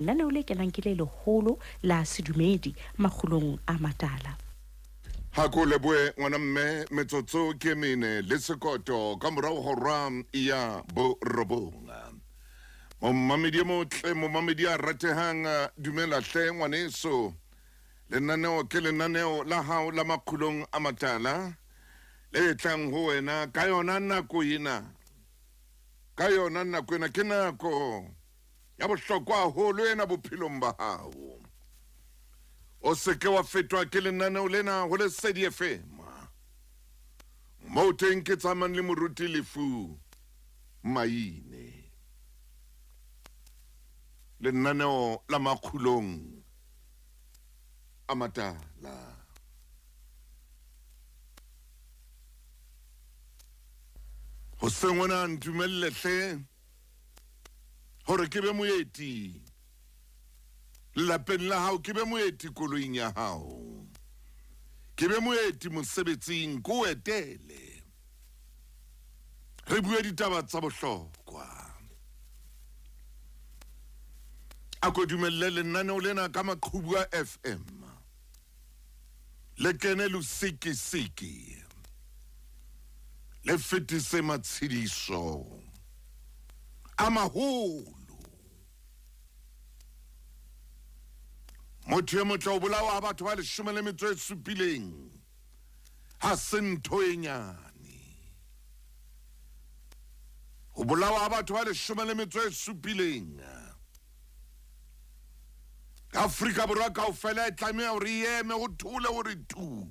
Lenaneo le kenang ke le leholo la sedumedi makgulong a matala. Ha ko leboe ngwana mme metsotso ke mene le sekoto ka morago hora ya borobong. Momamedi e motle, momamedi a ratehang, dumela hle ngwaneso. Lenaneo ke lenaneo la hao la makgulong a matala le tlang ho wena ka yona nako ena. Ka yona nako ena ke nako ya bohlokwa haholo ena bophelong ba hao. O se ke wa fetwa ke lenaneo lena ho Lesedi FM. Moo teng ke tsamayng le moruti Lefu Maine. Lenaneo la makgulong a matala. Hoseng hona ntumelle hle hore ke be moeti lelapeng la hao, ke be moeti koloing ya hao, ke be moeti mosebetsing, ke o etele, re bue ditaba tsa bohlokwa. A ko dumelle lenaneo lena ka maqhubu a FM le kene lusikisiki, le fetise matshediso a maholo. Motho e motle o bolawa ha batho ba leshome le metso e supileng ha se ntho e nyane. Ho bolawa ha batho ba leshome le metso e supileng Afrika Borwa kaofela e tlameha hore e eme ho thole hore tu.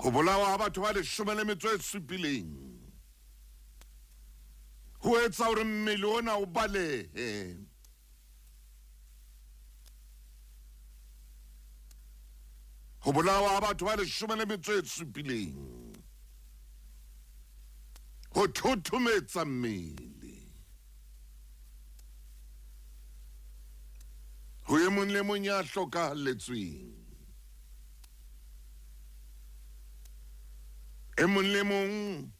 Ho bolawa ha batho ba leshome le metso e supileng ho etsa hore mmele ona o balehe. Ho bolawa ha batho ba leshome le metso e supileng ho thothometsa mmele. Ho e mong le mong ya hlokahalletsweng. E mong le mong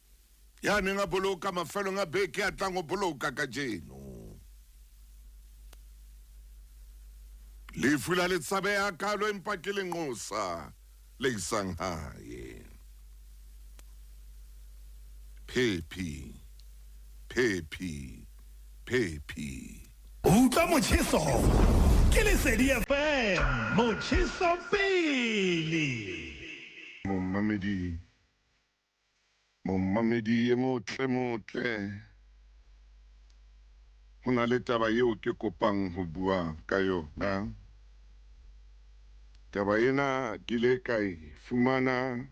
ya neng a boloka mafelong a beke a tlang ho boloka kajeno. Lefu la le tshabeha kalo empa ke lenqosa le isang hae. Phephi, phephi, phephi. Utlwa motjheso ke Lesedi FM, motjheso pele. Momamedi Momamedi e motle motle, ho na le taba eo ke kopang ho bua ka yona. Taba ena ke ile ka e fumana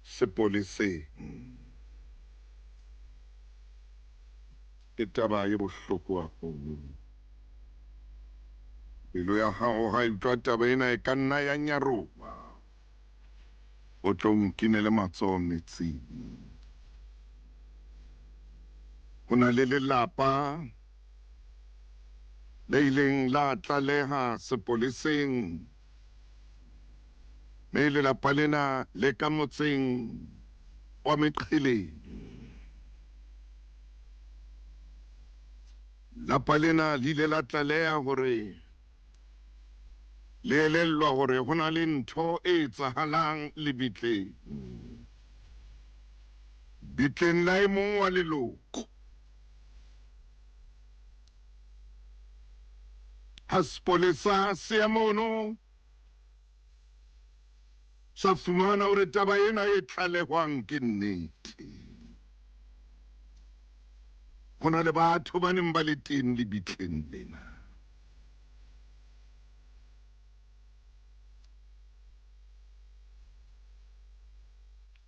sepoleseng. Ke taba e bohloko haholo. Pelo ya hao ha e utlwa taba ena e ka nna ya nyaroha. O tlo nkinele matsoho metsing. Ho na le lelapa le ileng la tlaleha sepoleseng, me lelapa lena le ka motseng wa Meqheleng. Lapa lena le ile la tlaleha hore Le elellwa hore ho na le ntho e etsahalang lebitleng. Bitleng la e mong wa leloko. Ha sepolesa se ya mono, sa fumana hore taba ena e tlalehwang ke nnete. Ho na le batho ba neng ba le teng lebitleng lena.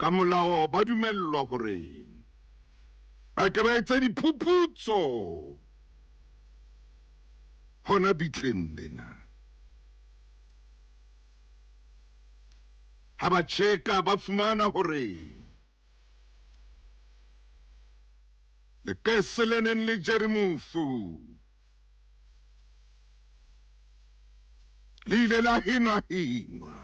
Ka molao ba dumellwa hore ba ke ba etse diphuputso hona bitleng lena. Ha ba tjheka ba fumana hore lekese le neng le jere mofu Le ile la hinahinwa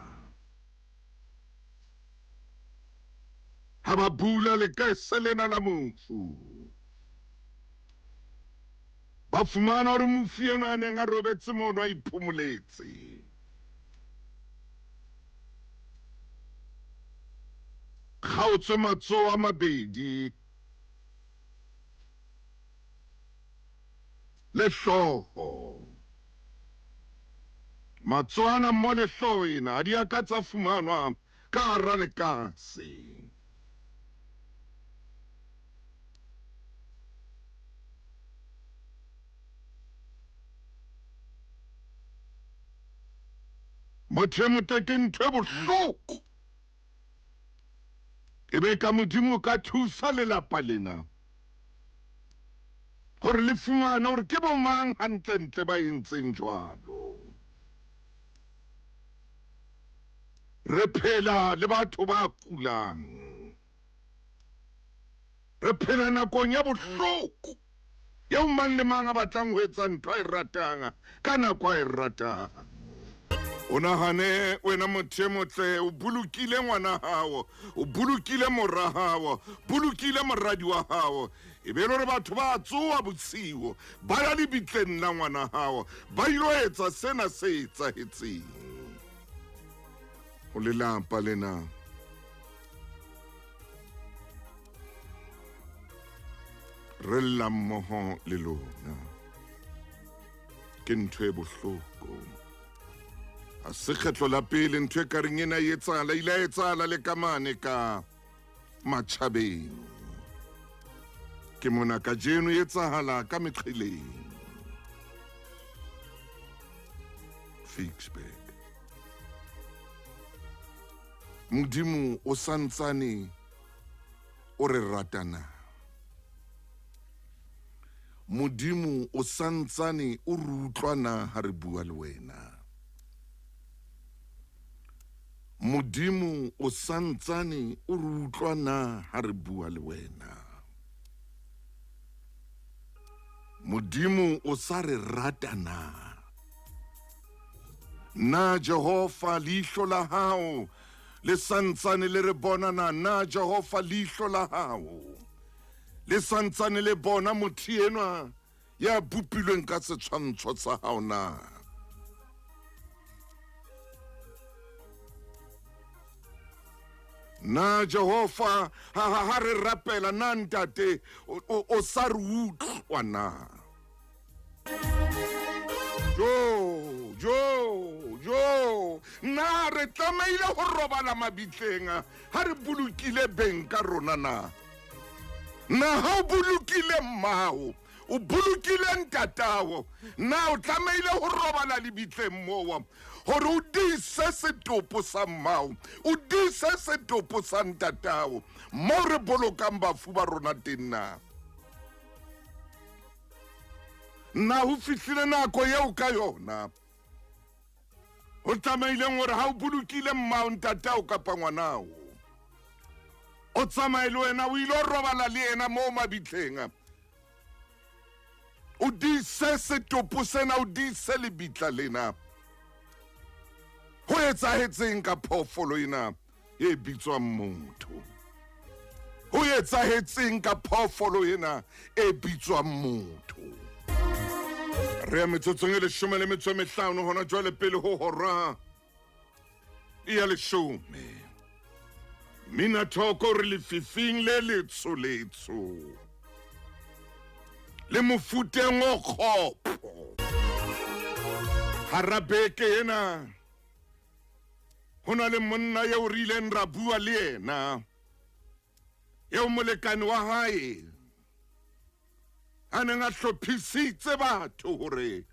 ha ba bula lekese lena la mofu. Ba fumana hore mofu enwa a neng a robetse mono a iphomoletse. Kgaotswe matsoho a mabedi le hlooho. Matsoho ana mmoho le hlooho ena ha di a ka tsa fumanwa ka hara lekase. Motho e motle ke ntho e bohloko. E be ka Modimo o ka thusa lelapa lena gore le fumane gore ke bomang gantlentle ba entseng jwalo. Re phela le batho ba kulang. Re phela nakong ya bohloko eo mang le mang a batlang ho etsa ntho a e ratang ka nako a e ratang. O nahane wena motho e motle, o bolokile ngwana hao, o bolokile mora hao, bolokile moradi wa hao. E be e le gore batho ba tsoa bosiu ba ya lebitleng la ngwana hao ba ilo etsa sena se etsahetseng. Ho lelapa lena. Re lla mmoho le lona. Ke ntho e bohloko. A se kgetlo la pele ntho e ka reng ena e etsahala, ile a etsahala le ka mane ka matjhabeng. Ke mona kajeno e etsahala ka meqheleng. Ficksburg. Modimo o santsane o re rata na? Modimo o santsane o re utlwa na ha re bua le wena? Modimo o santsane o re utlwa na ha re bua le wena? Modimo o sa re rata na? Na Jehova leihlo la hao le santsane le re bona na? Na Jehova leihlo la hao le santsane le bona motho enwa ya bopilweng ka setshwantsho sa hao na? Na Jehova ha ha re rapela na ntate o sa re utlwa na? Jo, jo, jo, na re tlamehile ho robala mabitleng ha re bolokile beng ka rona na? Na ha o bolokile mmao, o bolokile ntatao, na o tlamehile ho robala lebitleng moo gore o diise setopo sa mmao, o diise setopo sa ntatao moo re bolokang bafu ba rona teng na? Na ho fihlile nako eo ka yona ho tlamehileng hore ha o bolokile mmao, ntatao kapa ngwanao, o tsamaye le wena o ile robala le yena moo mabitleng, o diise setopo sena, o diise lebitla lena? Ho etsahetseng ka phoofolo ena e bitswang motho? Ho etsahetseng ka phoofolo ena e bitswang motho? Re ya metsotsong e 15 hona jwale pele ho hora ya 10. Mina Thoko re lefifing le letsho letsho le mofuteng o kgopo. Hara beke ena ho na le monna eo re ileng ra bua le yena, eo molekane wa hae a neng a hlophisitse batho hore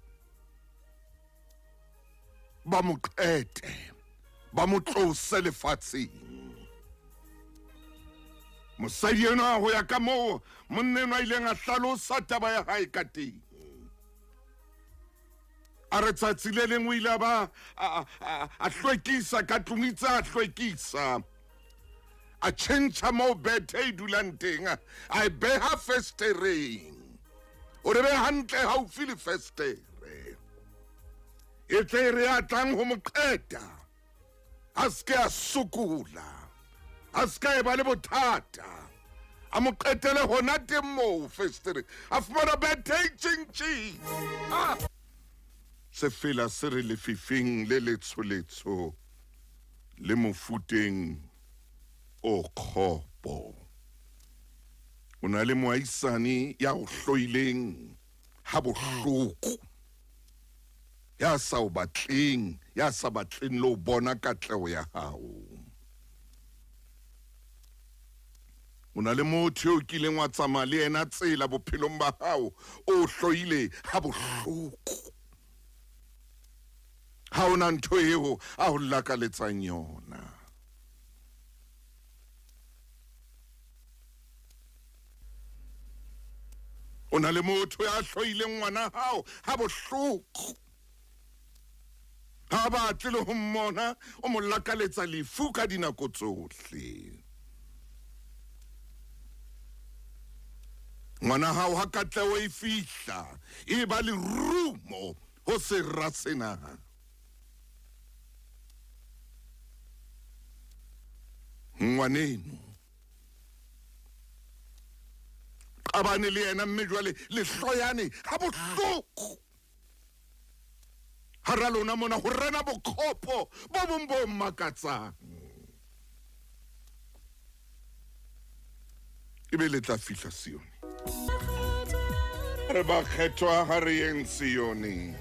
ba mo qete, ba mo tlose lefatsheng. Mosadi enwa, ho ya ka moo monna enwa a ileng a hlalosa taba ya hae ka teng, a re tsatsi le leng o ile a ba a hlwekisa ka tlung, itse a hlwekisa a tjhentjha moo bethe e dulang teng, a e beha festereng, o re be hantle haufi le festere, e tle e re a tlang ho mo qeta a se ke a sokola, a se ka e ba le bothata. A mo qetele hona teng moo fesetereng. A fumana bethe e tjing-tjing. Ah! Sefela se re lefifing le letsholetsho le mofuteng o kgopo. O na le moahisani ya o hloileng ha bohloko, ya sa o batleng, ya sa batleng le ho bona katleho ya hao. O na le motho eo kileng wa tsamaya le yena tsela bophelong ba hao, o hloile ha bohloko. Ha o na ntho eo a ho lakaletsang yona. O na le motho ya hloileng ngwana hao ha bohloko. Ha batle le ho mmona, o mo lakaletsa lefu ka dinako tsohle. Ngwana hao ha katleho e fihla, e ba lerumo ho sera sena. Ngwaneno qabane le yena mme jwale le hloyane ha bohloko. Hara lona mona ho rena bokgopo bo bong bo makatsang. Ebe le tla fihla Sione. Re bakgethwa ha re yeng Sione.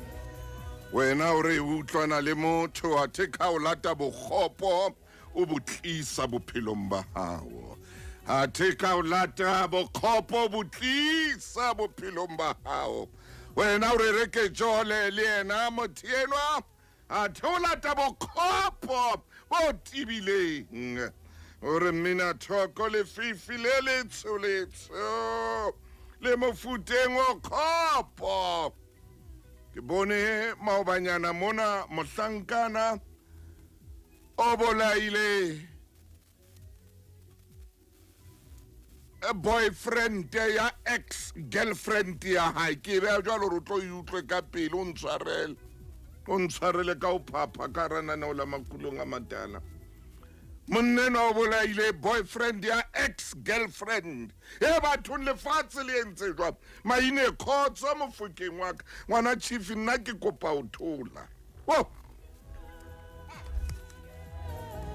Wena o re utlwana le motho athe ka o lata bokgopo o bo tlisa bophelong ba hao. Athe ka o lata bokgopo bo tlisa bophelong ba hao. Wena o re re ke jole le yena motho enwa athe o lata bokgopo bo tebileng. O re mmina thoko lefifi le letsho letsho le mofuteng o kgopo. Ke bone maobanyana mona mohlankana o bolaile boyfriend ya ex girlfriend ya hae. Ke beha jwalo hore o tlo e utlwe ka pele, o ntshwarele, o ntshwarele ka ho phapha ka hara naneo la makulong a matala. Monna enwa o bolaile boyfriend ya ex girlfriend. E bathong, lefatshe le entse jwang? Maine khotso mofokeng wa ka, ngwana chief, nna ke kopa ho thola. Oh.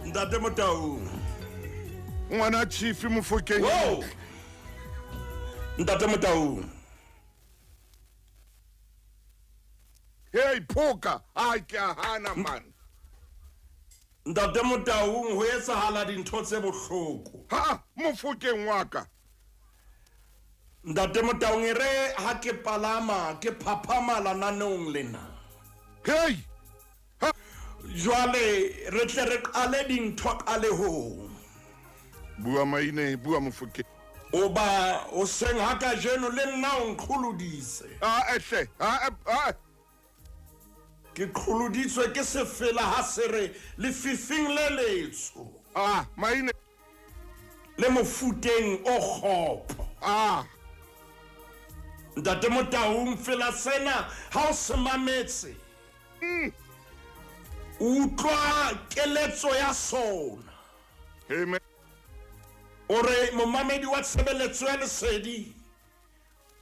Ntate Motaung. Ngwana chief mofokeng. Wow. Ntate Motaung. Hey phoka, a ke a hana man. Ntate Motaung, ho etsahala dintho tse bohloko. Ha mofokeng wa ka. Ntate Motaung, e re ha ke palama ke phaphama lananeong lena. Hey. Ha. Jwale re tle re qale dintho qalehong. Bua maine, bua mofokeng. O ba o seng ha kajeno le nna o nqholodise. A ehle, a a. Ke qholoditswe ke sefela ha se re lefifing le letsho. A maine. Le mofuteng o kgopo. A. Ntate Motaung, fela sena ha o se mametse. O utlwa keletso ya sona. Amen. O re momamedi wa tshebeletso ya lesedi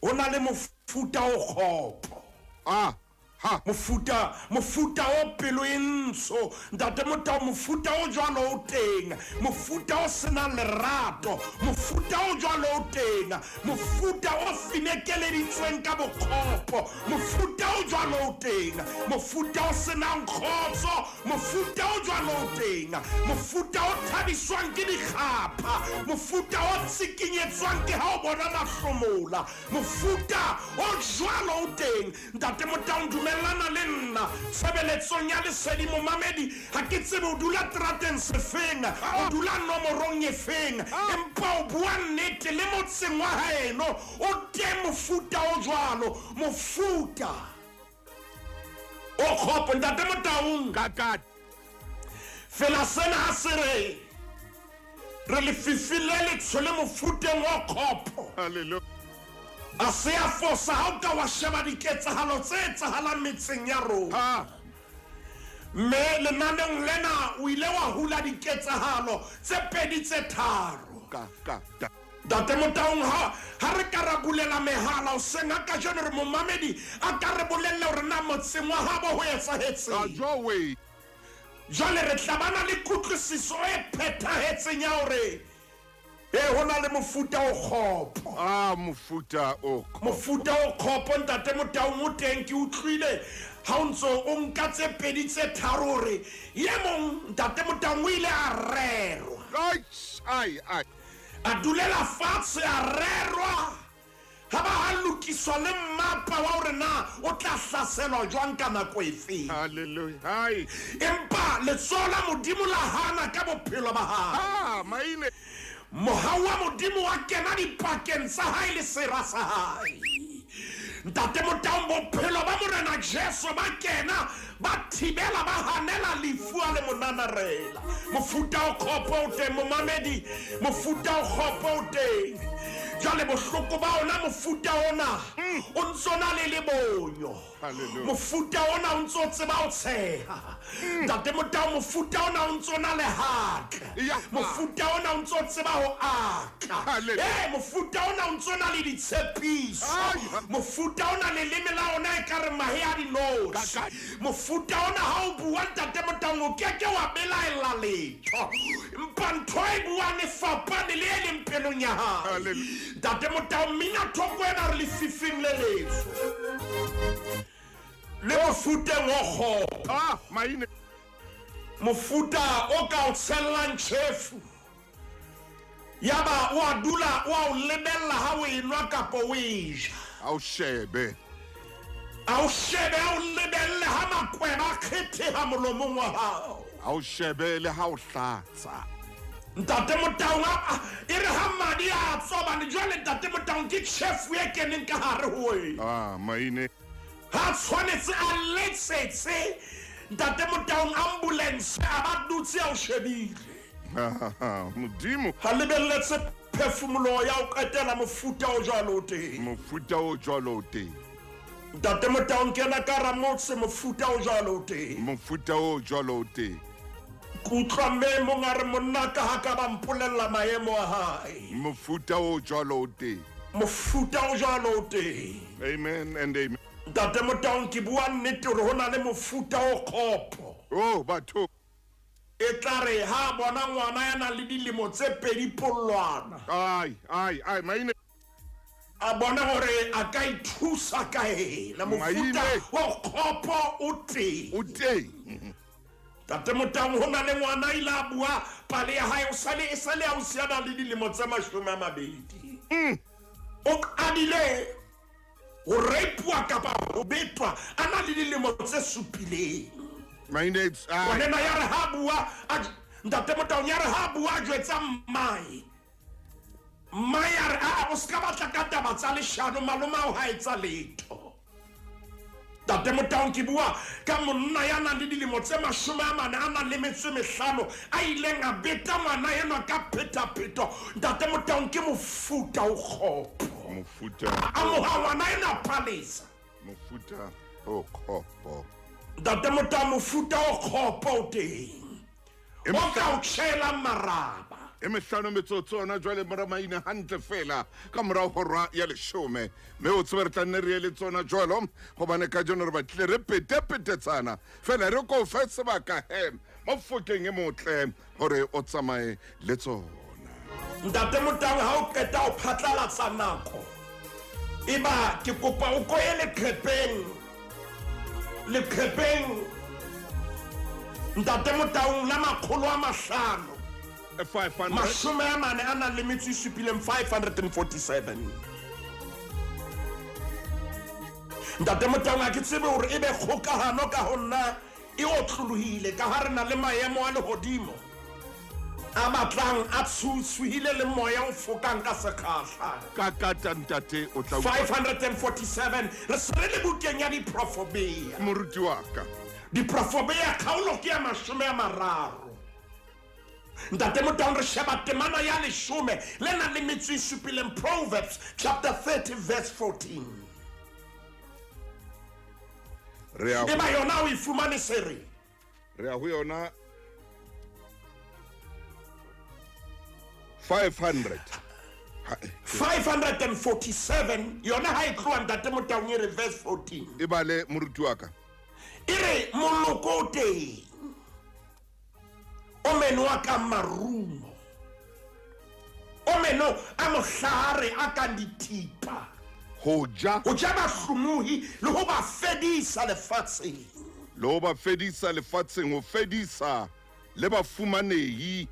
o na le mofuta o kgopo. A. Ha. Mofuta, mofuta o pelo e ntsho. Ntate Motao, mofuta o jwalo o teng. Mofuta o senang lerato. Mofuta o jwalo o teng. Mofuta o finekeleditsweng ka bokgopo. Mofuta o jwalo o teng. Mofuta o senang kgotso. Mofuta o jwalo o teng. Mofuta o thabiswang ke dikgapha. Mofuta o tsikinyetswang ke ha o bona mahlomola. Mofuta o jwalo o teng. Ntate Motaung, dumellana le nna tshebeletsong ya lesedi. Momamedi, ha ke tsebe o dula terateng sefeng, o dula nomorong efeng, empa o bua nnete le motseng wa haeno o teng mofuta o jwalo, mofuta o kgopo. Ntate Motaung, Ka fela sena ha se re re lefifi le letsho le mofuteng o kgopo. Hallelujah. A se a fosa ha o ka wa sheba diketsahalo tse etsahalang metseng ya rona. Ha. Mme lenaneong lena o ile wa hula diketsahalo tse pedi tse tharo. Ka, ka, da. Ntate Motaung, ha ha re ka ra bulela mehala hoseng ha kajeno re momamedi a ka re bolelle hore na motseng wa habo ho etsahetseng. Jowe. Jwale re tla ba na le kutlwisiso e phethahetseng ya hore e ho na le mofuta o kgopo. Ah, mofuta o kgopo. Mofuta o kgopo Ntate Motaung o teng. Ke utlwile ha o ntso o nka tse pedi tse tharo hore ye mong Ntate Motaung o ile a rerwa. Ai, ai, ai. A dulela fatshe a rerwa, ha ba ha lokiswa le mmapa wa hore na o tla hlaselwa jwang ka nako efeng. Hallelujah. Hai. Empa letsoho la Modimo la hana ka bophelo ba hae. Ah, maine. Mohau wa Modimo wa kena dipakeng tsa hae le sera sa hae. Ntate Motaung, bophelo ba Morena Jesu ba kena, ba thibela, ba hanela lefu a le monanarela. Mofuta o kgopo o teng, momamedi, mofuta o kgopo o teng. Jwale bohloko ba ona mofuta ona o ntso na le lebonyo. Hallelujah. Mofuta ona o ntso tseba ho tsheha. Ntate Motaung, mofuta ona o ntso na le hatla. Ya. Mofuta ona o ntso tseba ho atla. Hallelujah. Eh, mofuta ona o ntso na le ditshepiso. Ai. Mofuta ona leleme la ona e ka re mahe a dinotshi. Ka- ka- Mofuta ona ha o bua Ntate Motaung o keke wa belaella letho. Empa ntho e buang e fapane le e leng pelong ya hae. Hallelujah. Ntate Motaung, mmina thoko ena re lefifing le letsho. Le mofuteng o kgopo. Ah, maine. Mofuta o ka o tshellang tjhefu. Yaba o a dula o a o lebella ha o enwa kapa o e ja. A o shebe. A o shebe, a o lebelle ha makweba a kgetheha molomong wa hao. A o shebe le ha o hlatsa. Ntate Motaung, e re ha madi a tswa hobane jwale Ntate Motaung ke tjhefu e keneng ka hare ho wena. Ah, maine. Ha tshwanetse a letsetse Ntate Motaung ambulance a ba dutse a o shebile. Modimo. Ha lebelletse phefumoloho ya ho qetela mofuta o jwalo o teng. Mofuta o jwalo o teng. Ntate Motaung, kena ka hara motse mofuta o jwalo o teng. Mofuta o jwalo o teng. Ke utlwa mme mong a re monna ka ha ka ba mpolella maemo a hae. Mofuta o jwalo o teng. Mofuta o jwalo o teng. Amen and amen. Ntate Motaung, ke bua nnete hore ho na le mofuta o kgopo. Oh, batho. E tla re ha bona ngwana ya nang le dilemo tse pedi pollwana. Ai, ai, ai, maine. A bona hore a ka ithusa ka ena. Mofuta o kgopo o teng. O teng. Ntate Motaung, ho na le ngwana a ile a bua pale ya hae, o sale e sale a o siana le dilemo tse 20. O qadile ho rapuwa kapa ho betwa a na le dilemo tse 7. Maine, ai. Ngwanena ya re ha bua, Ntate Motaung ya re ha bua a jwetsa mmae. Mmae a re, a, o ska batla ka taba tsa leshano, malome ao ha etsa letho. Ntate Motaung, ke bua ka monna ya nang le dilemo tse 45 a nang le metso e mehlano a ileng a beta ngwana enwa ka phetapheto. Ntate Motaung, ke mofuta o kgopo. Mofuta. A amoha ngwana enwa palesa. Mofuta o kgopo. Ntate Motaung, mofuta o kgopo o teng. O ka o tjhela maraba. E mehlano metsotso ona jwale mora maine hantle fela ka morao hora ya 10. Mme o tsebe re tla nne re ye le tsona jwalo hobane kajeno re batlile re petepetetsana fela re ko fe sebaka he mo fokeng e motle hore o tsamaye le tsona. Ntate Motaung, ha o qeta ho phatlalatsa nako, eba ke kopa o koye leqhepeng. Leqhepeng Ntate Motaung la 500. 500. 44 a nang le metso e supileng, 547. Ntate Motaung, ha ke tsebe hore ebe kgokahano ka ho nna e otlolohile ka ha re na le maemo a lehodimo a batlang a tshutshuhile le moya o fokang ka sekgahla. Ka kata ntate o tla utlwa. 547 re se re le bukeng ya Diprofobea. Moruti wa ka. Diprofobea kgaolo ke ya 30. Ntate Motaung, re sheba temana ya 10 le nang le metso e supileng, Proverbs chapter 30 verse 14. Re ya E ba yona o e fumane sere. Re ya ho yona 500. 547 yona ha e tloha ntate Motaung e re verse 14. E bale moruti wa ka. E re moloko o teng o meno a kang marumo, o meno a mohlahare a kang dithipa. Ho ja. Ho ja bahlomohi le ho ba fedisa lefatsheng. Le ho ba fedisa lefatsheng, ho fedisa le bafumanehi.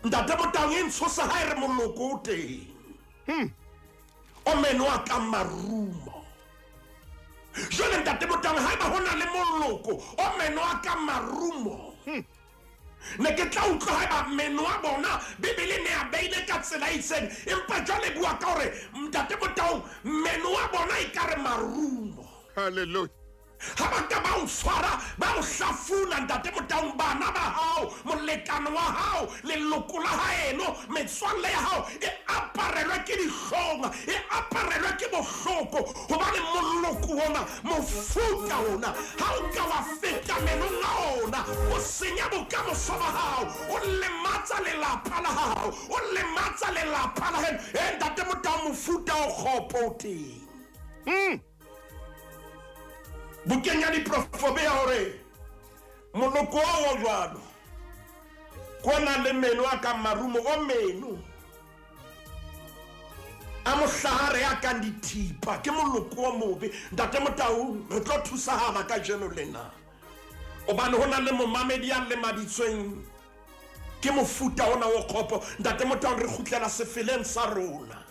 Ntate Motaung e ntshosa ha e re moloko o teng. O meno a kang marumo. Jwale ntate Motaung, haeba ho na le moloko o meno a kang marumo, ne ke tla utlwa haeba meno a bona Bibele ne a beile ka tsela e itseng, empa jwale bua ka hore ntate Motaung meno a bona e ka re marumo. Hallelujah. Ha ba ka ba o tshwara, ba o hlafuna, ntate Motaung, bana ba hao, molekane wa hao, leloko la haeno, metswalle ya hao e aparelwe ke dihlong, e aparelwe ke bohloko, hobane moloko ona, mofuta ona, ha o ka wa feta menong a ona, o senya bokamoso ba hao, o lematsa lelapa la hao, o lematsa lelapa la heno. E ntate Motaung, mofuta o kgopo o teng. Bukeng ya diprofo beha hore moloko oo o jwalo ke o nang le meno a kang marumo, o meno a mohlahare a kang dithipa, ke moloko o mobe. Ntate Motaung, re tlo thusahala kajeno lena, hobane ho na le momamedi ya lemaditsweng ke mofuta ona o kgopo. Ntate Motaung, re kgutlela sefeleng sa rona.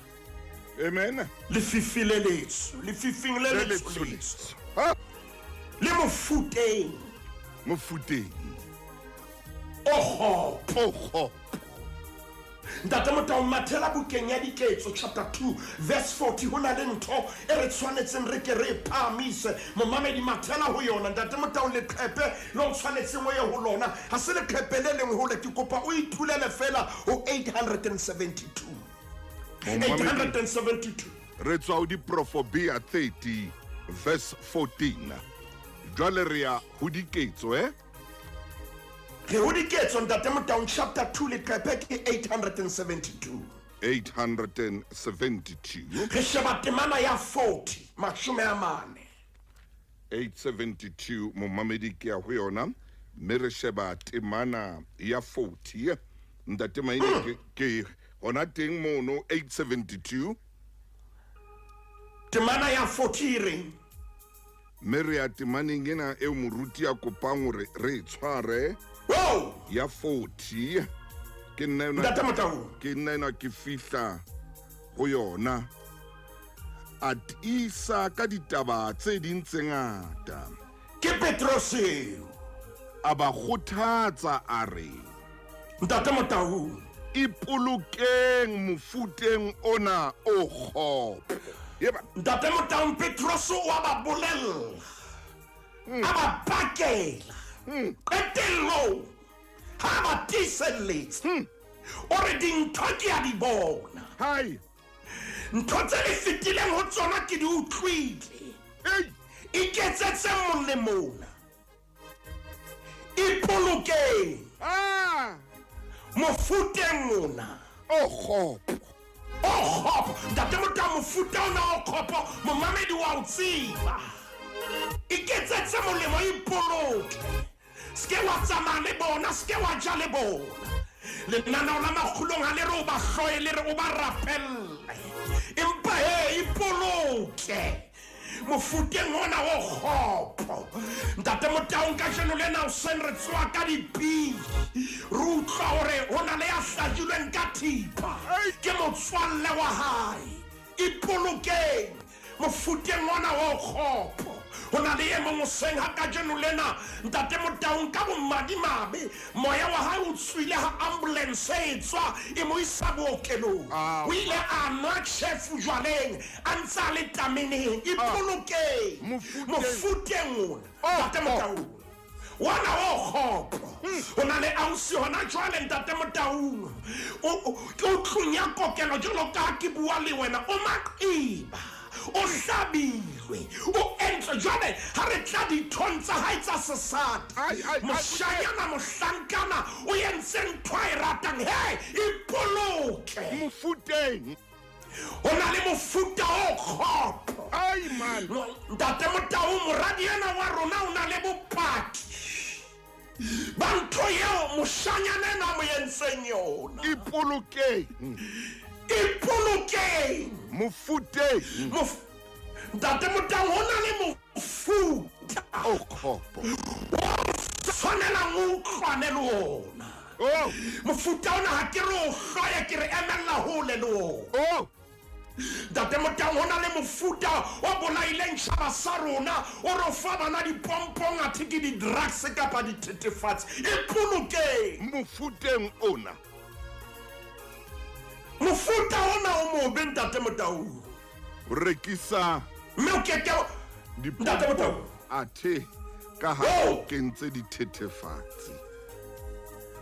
Amen. Lefifi le letsho, lefifing le Le letsho letsho letsho. letsho. Ha? Le mofuteng. Mofuteng. O kgopo. O kgopo. Ntate Motaung, mathela bukeng ya Diketso chapter 2 verse 40, ho na le ntho e re tshwanetseng re ke re e phahamise. Momamedi, mathela ho yona. Ntate Motaung, leqhepe le o tshwanetseng o ye ho lona ha se leqhepe le leng hole, ke kopa o itulele fela ho 872. 872. Re tswa ho Diprofobia 30 verse 14. Jwale re ya ho Diketso, eh? Re ho Diketso, Ntate Motaung, chapter 2, leqephe ke 872. 872. Re sheba temana ya 40, 40. 872, momamedi ke ya ho yona, mme re sheba temana ya 40. Ntate Maine, ke hona teng mono 872. Temana ya 40 e reng? Mme re ya temaneng ena eo moruti a kopang hore re e tshware. Wow! Ya 40. Ke nna yona. Ntate Motaung. Ke nna ena ke fihla ho yona. A tiisa ka ditaba tse ding tse ngata. Ke Petrose eo. A ba kgothatsa a re, Ntate Motaung. Ipolokeng mofuteng ona o kgopo. Eba. Ntate Motaung, Petrose o a ba bolella. A ba pakela. Qetellong ha ba tiiselletsa. O re dintho ke a di bona. Hai. Ntho tse le fetileng ho tsona ke di utlwile. Ei. Iketsetse molemona. Ipolokeng. Mofuteng ona. O kgopo. O kgopo. Ntate Motaung, mofuta ona o kgopo, momamedi wa o tseba. Iketsetse molemo, ipoloke. Se ke wa tsamaya le bona, se ke wa ja le bona. Lenaneo la makgulong ha le re o ba hloye, le re o ba rapelle. Empa he, ipoloke mofuteng ona o kgopo. Ntate Motaung, kajeno lena hoseng re tsoha ka dipili, re utlwa hore ho na le ya hlajilweng ka thipa ke motswalle wa hae. Ipolokeng mofuteng ona o kgopo. Ho na le e mong hoseng ha kajeno lena, Ntate Motaung, ka bomadimabe moya wa hae o tswile ha ambulance e tswa e mo isa bookelong. O ile a nwa tjhefu jwaleng a ntse a le tameneng. Ipolokeng mofuteng ona, Ntate Motaung, ona o kgopo. Ho na le ausi hona jwale, Ntate Motaung, ke o tlung ya kokelo jwalo ka ha ke bua le wena, o maqeba, o hlabilwe, o entswe. Jwale ha re tla dithong tsa hae tsa sesadi, moshanyana, mohlankana o entse ntho a e ratang. He, ipoloke mofuteng. Ho na le mofuta o kgopo. Ai man. Ntate Motau, moradi ena wa rona o na le bopaki ba ntho eo moshanyana ena a mo entseng yona. Ipolokeng. Ipolokeng. Mofuteng. Ntate Motau, ho na le mofuta o kgopo o tshwanelang o utlwane le ona. Oh. Mofuta ona ha ke re o hloye, ke re emella hole le ona. Oh. Ntate Motau, ho na le mofuta o bolaileng tjhaba sa rona, o re o fa bana dipompong athe ke di-drugs kapa dithethefatsi. Ipolokeng. Mofuteng ona. Mofuta ona o mobe, Ntate Motau. O rekisa Mme o keke Ntate Motau. Athe ka ha Oh! o kentse dithethefatsi.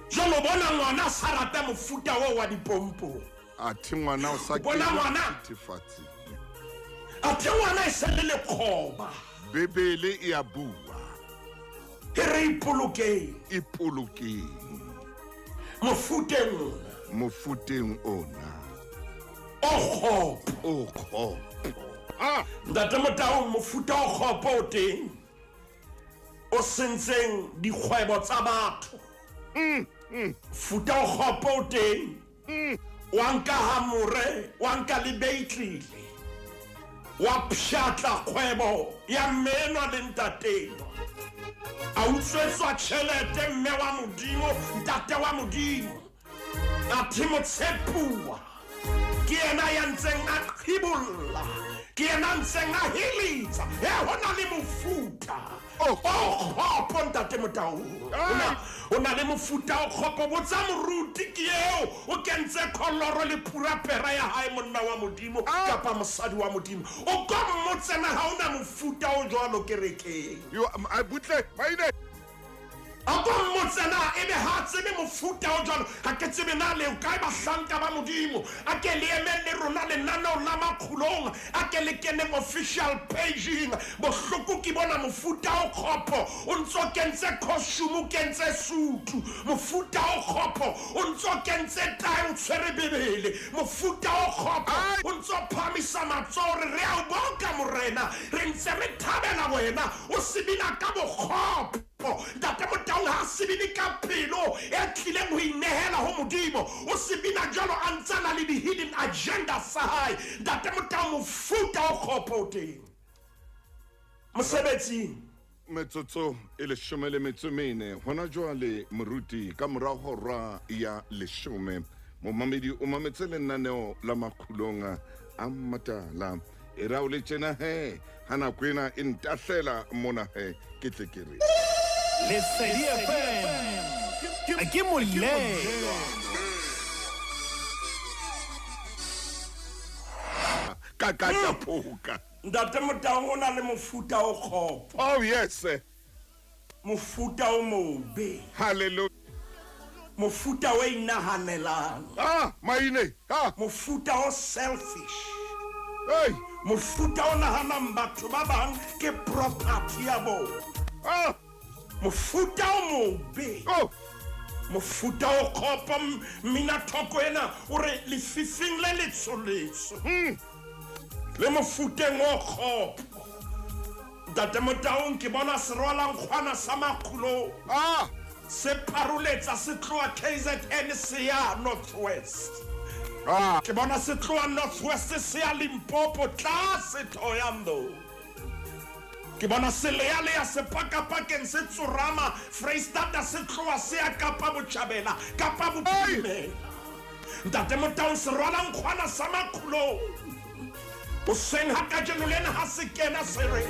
Jwale o bona ngwana a sa rata mofuta oo wa dipompong. Athe ngwana o sa Bona kena ngwana. dithethefatsing. Athe ngwana e se le lekgoba. Bebele e a bua. E re ipolokeng. Ipolokeng. Mofuteng ona. Mofuteng ona. O kgopo. O kgopo. Ah! Ntate Motau, mofuta o kgopo o teng. O sentseng dikgwebo tsa batho. Futa o kgopo o teng. Wa nka hamore, wa nka le beitlile. Wa pshatla kgwebo ya mmenwa le ntateng. A utswetswa tjhelete mme wa Modimo, ntate wa Modimo. Athe motshepuwa ke yena ya ntseng a qhibolla, ke yena ntseng a heletsa. E ho na le mofuta O o kgopo, Ntate Motau. O na le mofuta o kgopo. Botsa moruti ke eo o kentse kholoro le phurapera ya hae, monna wa Modimo kapa mosadi wa Modimo. O ka mmotsena ha o na mofuta o jwalo kerekeng. Yo, a butle, maine. A ko mmotsena ebe ha tsebe mofuta o jwalo. Ha ke tsebe na le kae bahlanka ba Modimo. A ke le emeng le rona lenaneo la Makgulong. A ke le keneng official pageng. Bohloko ke bona mofuta o kgopo o ntso kentse costume, o kentse sutu. Mofuta o kgopo o ntso kentse tae, o tshwere Bebele. Mofuta o kgopo o ntso phahamisa matsoho, re re a o boka Morena, re ntse re thabela wena. O sebina ka bokgopo. Ntate Motau ha sebine ka pelo e tlileng ho inehela ho Modimo. O sebina jwalo a ntse a na le di-hidden agenda sa hae. Ntate Motau, mofuta o kgopo o teng mosebetsing. Metsotso e 14 hona jwale, moruti, ka mora hora ya 10. Momamedi o mametse lenaneo la Makgulong a Matala. E ra o le tjena he, ha nako ena e ntahlela mona he, ke tle ke re Lesedi FM ke molelwa. Ka ka ka phoka. Ntate Motau, o na le mofuta o kgopo. Oh yes. Mofuta o mobe. Hallelujah. Mofuta o inahanelang. Ah, maine. Ah. Mofuta o selfish. Hey. Mofuta o nahanang batho ba bang ke property ya bona. Ah. Mofuta o mobe. Oh. Mofuta o kgopo. Mmina thoko ena o re lefifing le letsholetso. Le mofuteng o kgopo. Ntate Motaung, ke bona se rwalang kgwana sa Makgulong. Ah. Se pharoletsa se tloha KZN se ya North West. Ah. Ke bona se tloha North West se ya Limpopo tlase Thohoyandou. Ke bona se lealea sepakapakeng se tsorama Freistata se tloha se ya Kapa Botjhabela, Kapa Bophirimela. Ntate Motaung, se rwalang kgwana sa Makgulong. Hoseng ha kajeno lena ha se kena se re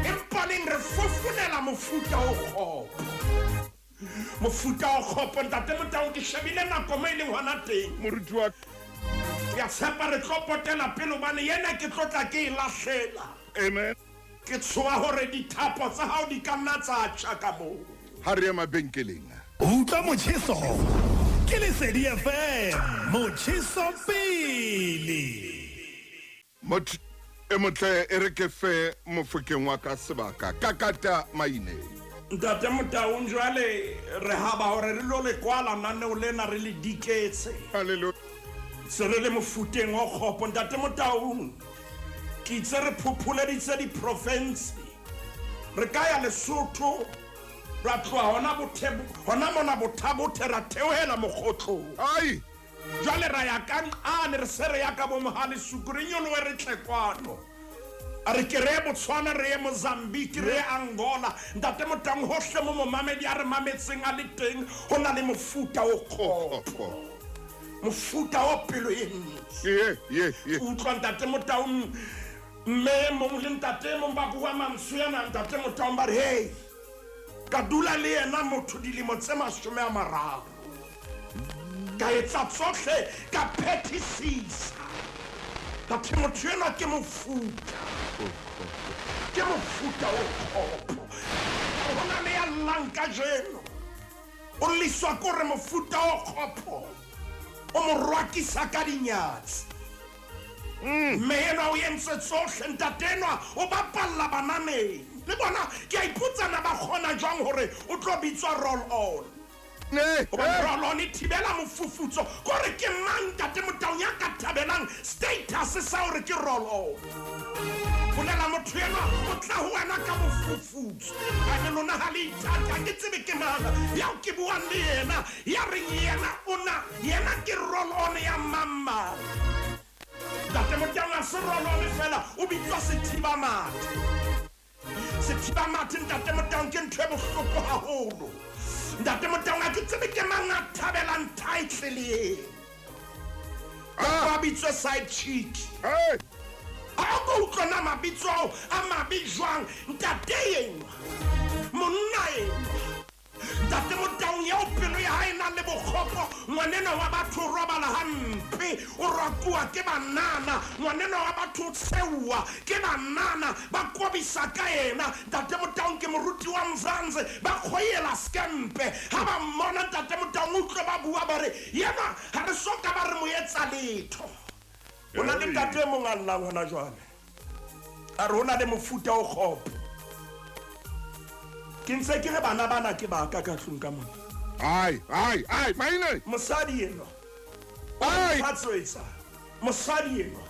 empa neng re fofonela mofuta o kgopo. Mofuta o kgopo, Ntate Motaung, ke shebile nako mo e leng hona teng. Moruti wa Ke a tshepa re tlo potela pele hobane yena ke tlo tla ke e lahlela. Amen. Ke tshoha hore dithapo tsa hao di ka nna tsa tjha ka moo. Ha re ye mabenkeleng. Utlwa motjheso ke Lesedi FM, motjheso pele. Motho e motle, e re ke fe mofokeng wa ka sebaka kakata maine. Ntate Motaung, jwale re haba hore re lo le kwala naneo lena re le diketse. Hallelujah. Se re le mofuteng o kgopo, Ntate Motaung. Ke itse re phopholeditse diprofinse. Re ka ya Lesotho, ra tloha hona bothe, hona mona Bothabothe ra theohela Mokgotlong. Ai! Jwale ra ya ka nqane, re se re ya ka bo Mohalesuku, re nyolohe re tle kwano. A re ke re ye Botswana, re ye Mozambique, re ye Angola. Ntate Motaung, hohle mo momamedi a re mametseng a le teng, ho na le mofuta o kgopo. Mofuta o pelo e ntle. Ye, ye, ye. Utlwa Ntate Motaung, mme e mong le ntate e mong ba bua mantswe ana, Ntate Motaung ba re, Hey, ka dula le yena motho dilemo tse 30. Ka etsa tsohle, ka phethisisa. Athe motho enwa ke mofuta. Ke mofuta o kgopo. Ho na le ya llang kajeno. O lliswa ke hore mofuta o kgopo o mo rwakisa ka dinyatsi. Mme enwa o entse tsohle, ntate enwa o bapalla bananeng. Le bona, ke a ipotsa na ba kgona jwang hore o tlo bitswa roll on. Hobane roll on e thibela mofufutso. Ke hore ke mang Ntate Motaung ya ka thabelang status sa hore ke roll on? Bolela motho enwa o tla ho wena ka mofufutso. Ane lona ha le ithate, ha ke tsebe ke mang yao ke buang le yena ya reng yena o na, yena ke roll on ya mang mang. Ntate Motaung ha se roll on fela, o bitswa sethibamathe. Sethibamathe Ntate Motaung ke ntho e bohloko haholo. Ntate Motaung ha ke tsebe ke mang a thabelang title eo. Kapa a bitswe side chick. Hey! Ha o ko utlwe na mabitso ao a mabe jwang, ntate enwa, monna enwa. Ntate Motaung eo pelo ya hae e nang le bokgopo, ngwanenwa wa batho o robala hampe, o rakuwa ke banana, ngwanenwa wa batho o tsheuwa ke banana, ba kobisa ka yena. Ntate Motaung ke moruti wa Mzansi, ba kgoyela skempe. Ha ba mmona Ntate Motaung o utlwe ba bua ba re, Yenwa ha re so ka ba re mo etsa letho. Ho na le ntate e mong a llang hona jwale. A re ho na le mofuta o kgopo. Ke ntse ke re bana bana ke ba ka ka tlung ka mona. Ai, ai, ai, maine. Mosadi enwa. Ai. Tlhatswetsa. Mosadi enwa.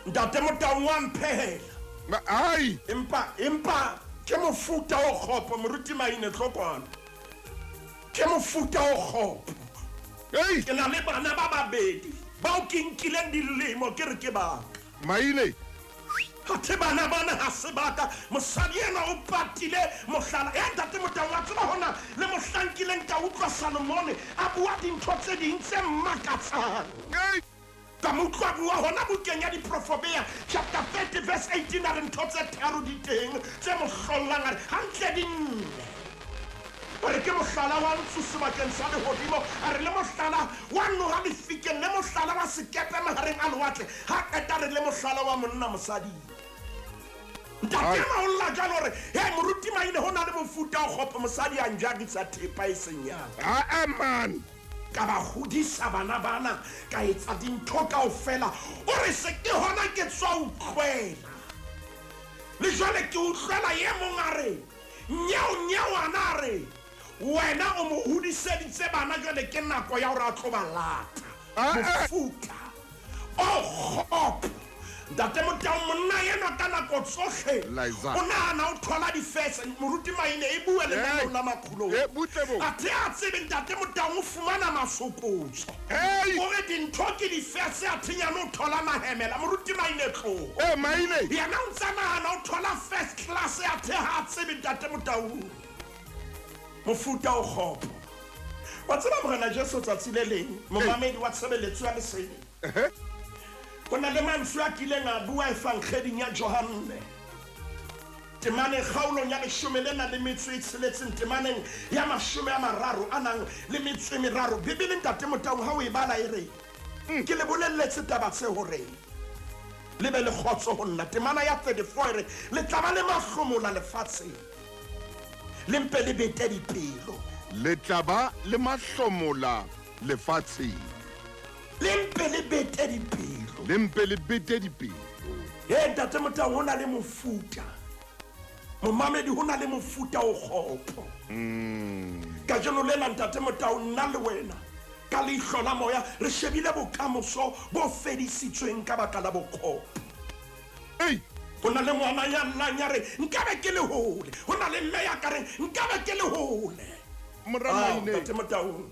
Ntate Motaung wa mphehela. Ai. Empa, empa ke mofuta o kgopo, moruti Maine tlo kwano. Ke mofuta o kgopo. Ei. Ke na le bana ba babedi bao ke nkileng dilemo ke re ke baka. Maine. Athe bana bana ha se baka. Mosadi enwa o patile mohlala. E Ntate Motaung, wa tseba hona le mohlang kileng ka utlwa Salomone a bua dintho tse ding tse makatsang. Ei. Ka mo utlwa bua hona bukeng ya Diprofobea chapter 30 verse 18, a re ntho tse tharo di teng tse mo hlollang, a re hantle di nne. A re ke mohlala wa ntsu sebakeng sa lehodimo, a re le mohlala wa noha lefikeng, le mohlala wa sekepe mahareng a lewatle, ha qeta re le mohlala wa monna mosading. Ntate enwa o lla jwalo hore, hey, moruti Maine, ho na le mofuta o kgopo, mosadi a njarisa thepa e seng ya ka. Ah, man. Ka ba hodisa bana bana, ka etsa dintho kaofela. O re se ke hona ke tswa utlwela. Le jwale ke utlwela e mong a re, nyeo, nyeo ana a re, wena o mo hodiseditse bana, jwale ke nako ya hore a tlo ba lata. Mofuta o kgopo. Ntate Motaung, monna enwa ka nako tsohle Liza. o nahana o thola difese. Moruti Maine e bue lenaneo la Makgulong. Eh, butle bo. Athe a tsebe Ntate Motaung o fumana masokotso. Hey! O re dintho ke difese, athe nyane o thola mahemela. Moruti Maine tloho. Eh, Maine. Yena o ntsa nahana o thola first class, athe ha a tsebe Ntate Motaung. Mofuta o kgopo. Wa tseba Morena Jesu tsatsi le leng, momamedi wa tshebeletso ya lesedi. Ho na le mantswe a kileng a bua evangeling ya Johanne. Temaneng kgaolong ya leshome le nang le metso e tsheletseng, temaneng ya 30 a nang le metso e meraro. Bibele Ntate Motaung ha o e bala e re, ke le bolelletse taba tse hore le be le kgotso ho nna. Temana ya 34 e re, le tla ba le mahlomola lefatsheng, le mpe le bete dipelo. Le tla ba le mahlomola lefatsheng. Le mpe le bete dipelo. Le mpe le bete dipelo. Hey, Ntate Motaung, ho na le mofuta. Momamedi, ho na le mofuta o kgopo. Kajeno lena Ntate Motaung, nna le wena Ka leihlo la moya re shebile bokamoso bo fedisitsweng ka baka la bokgopo. Ei! Ho na le ngwana ya llang ya re, Nkabe ke le hole. Ho na le mme ya ka reng, Nkabe ke le hole. Mora Ao, Maine. Ntate Motaung,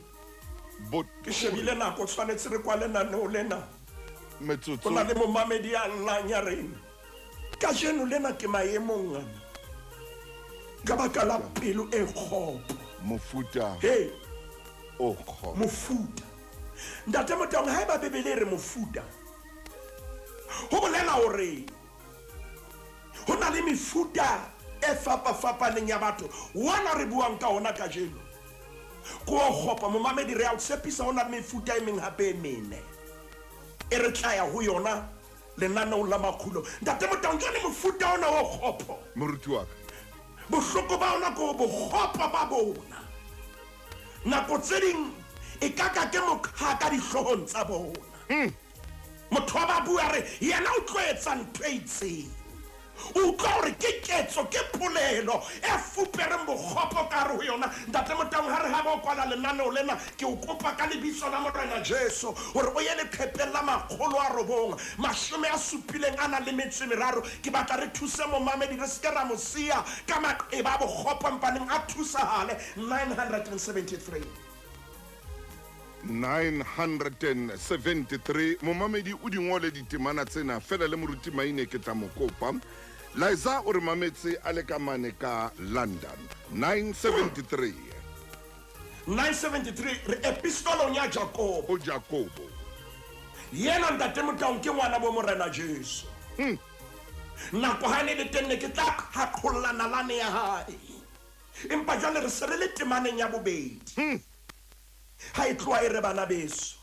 Bo- ke shebile nako, tshwanetse re kwale lenaneo lena. Metsotso. Ho na le momamedi ya llang ya reng, Kajeno lena ke maemong ana ka baka la pelo e kgopo. Mofuta Hey, o kgopo. Mofuta. Ntate Motaung, haeba Bibele e re mofuta, ho bolela hore ho na le mefuta e fapafapaneng ya batho. Ona re buang ka ona kajeno ke o kgopo. Momamedi, re a o tshepisa ho na le mefuta e meng hape e mene e re tla ya ho yona lenaneong la makgulo. Ntate Motaung, jwale mofuta ona o kgopo, Moruti wa ka, bohloko ba ona ke bokgopo ba bona. Nako tse ding e ka ka ke moqhaka dihloohong tsa bona. Motho wa ba bua re yena o tlo etsa ntho e itseng, o utlwa hore ke ketso, ke polelo e fupereng bokgopo ka hare ho yona. Ntate Motaung, ha re ha ba o kwala lenaneo lena, ke o kopa ka lebitso la Morena Jesu hore o ye leqhepeng la 973. Ke batla re thuse momamedi, re se ke ra mo siya ka maqeba a bokgopo, mpaneng a thusahale. 973. 973. Momamedi o di ngole ditemana tsena fela le moruti Maine ke tla mo kopa. Liza o re mametse a le ka mane ka London. 973. 973, re epistolong ya Jakobo. Ho Jakobo. Yena Ntate Motaung ke ngwana bo Morena Jesu. Nako ha ne le teng ne ke tla qhaqholla nalane ya hae, empa jwale re se re le temaneng ya bobedi. Ha e tloha e re bana beso.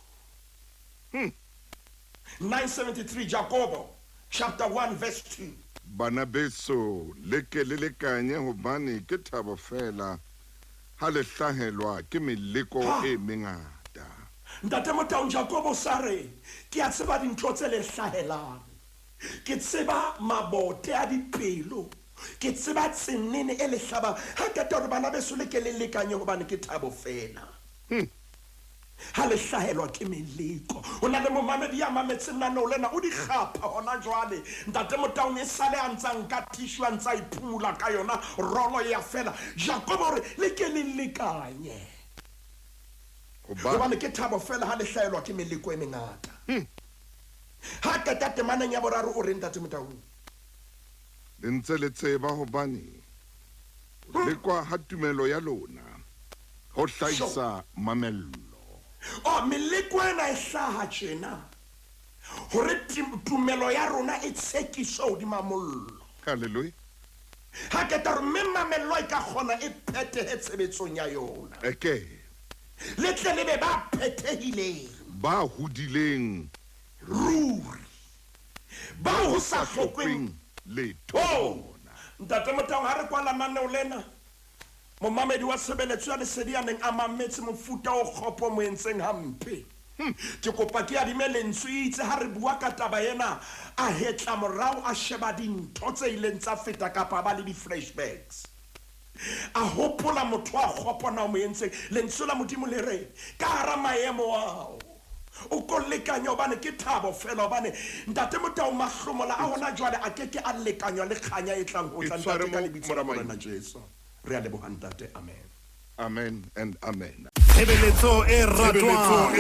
973, Jakobo chapter 1 verse 2. Bana beso, le ke le lekanye hobane ke thabo fela ha le hlahelwa ke meleko e mengata. Ntate Motaung, Jakobo sa re, ke a tseba dintho tse le hlahelang, ke tseba mabote a dipelo, ke tseba tsenene e le hlabang. Ha qeta hore bana beso le ke le lekanye hobane ke thabo fela ha le hlahelwa ke meleko. Ho na le momamedi ya mametseng naneo lena, o di kgapha hona jwale. Ntate Motaung, e sale a ntsa nka tissue, a ntsa iphumula ka yona, rolo ya fela. Jakobo hore le ke le lekanye hobane ke thabo fela ha le hlahelwa ke meleko e mengata. Ha qeta temaneng ya boraro o re, Ntate Motaung, Le ntse le tseba hobane ho lekwa ha tumelo ya lona ho hlahisa mamello. O meleko ena e hlaha tjena hore tumelo ya rona e tshekiswe hodima mollo. Hallelujah. Ha qeta hore mme mamello e ka kgona e phethehe tshebetsong ya yona. Eke. Le tle le be ba phethehileng. Ba hodileng ruri. Ba ho sa hlokweng letho bona. Ntate Motaung, ha re kwala maneo lena, momamedi wa tshebeletso ya lesedi ya neng a mametse mofuta o kgopo mo entseng hampe, ke kopa ke adime lentswe. Itse ha re bua ka taba ena, a hetla morao, a sheba dintho tse ileng tsa feta, kapa ba le di-flashbacks, a hopola motho a kgopo na o mo entseng. Lentswe la Modimo le re ka hara maemo ao o ko lekanya hobane ke thabo fela, hobane Ntate Motao, mahlomola a hona jwale a ke ke a lekanywa le kganya e tlang ho tla. E tshware Ntate, ka mo, lebitso la Moramaine. Morena Jesu, re a leboha, Ntate. Amen. Amen and amen. Tshebeletso e ratwang,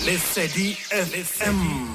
Lesedi FM.